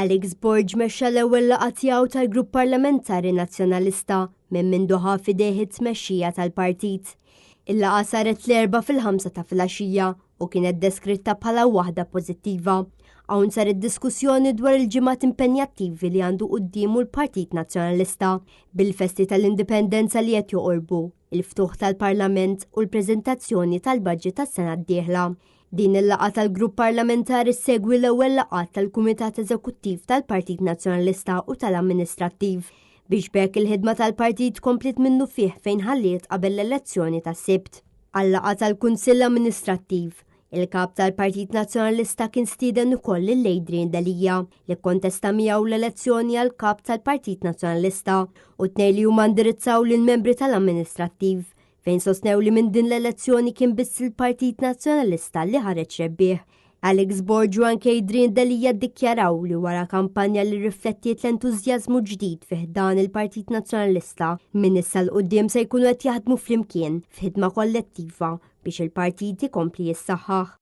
Alex Borg mexxa l-ewwel laqgħa tiegħu tal-Grupp Parlamentari Nazzjonalista minn mindu ħa f'idejh it-tmexxija tal-partit. Il-laqgħa saret l-Erbgħa fil-ħamsa ta' filgħaxija u kienet deskritta bħala waħda pożittiva. Hawn saret diskussjoni dwar il-ġimgħat impenjattivi li għandu quddiemu l-Partit Nazzjonalista bil-festi tal-Indipendenza li qed joqorbu, il-ftuħ tal-Parlament u l-preżentazzjoni tal-budget tas-sena d-dieħla. Din il-laqgħa tal-grupp parlamentari ssegwi l-ewwel laqgħat tal-Kumitat Eżekuttiv tal-Partit Nazzjonalista u tal-Amministrattiv biex b'hekk il-ħidma tal-partit kompliet minnufih fejn ħalliet qabel l-elezzjoni tas-Sibt. Għal-laqgħa tal-Kunsill Amministrattiv, il-Kap tal-Partit Nazzjonalista kien stieden ukoll lil Adrian Delia li kkontesta miegħu l-elezzjoni għal Kap tal-Partit Nazzjonalista u t-tnejn li huma indirizzaw lill-membri tal-Amministrattiv fejn sostnew li minn din l-elezzjoni kien biss il-Partit Nazzjonalista li ħareġ rebbieħ. Alex Borg u anke Adrian Delia ddikjaraw li wara kampanja li rriflettiet l-entużjażmu ġdid fi ħdan il-Partit Nazzjonalista, minn issa 'l quddiem se jkunu qed jaħdmu flimkien f'ħidma kollettiva biex il-partit ikompli jissaħħaħ.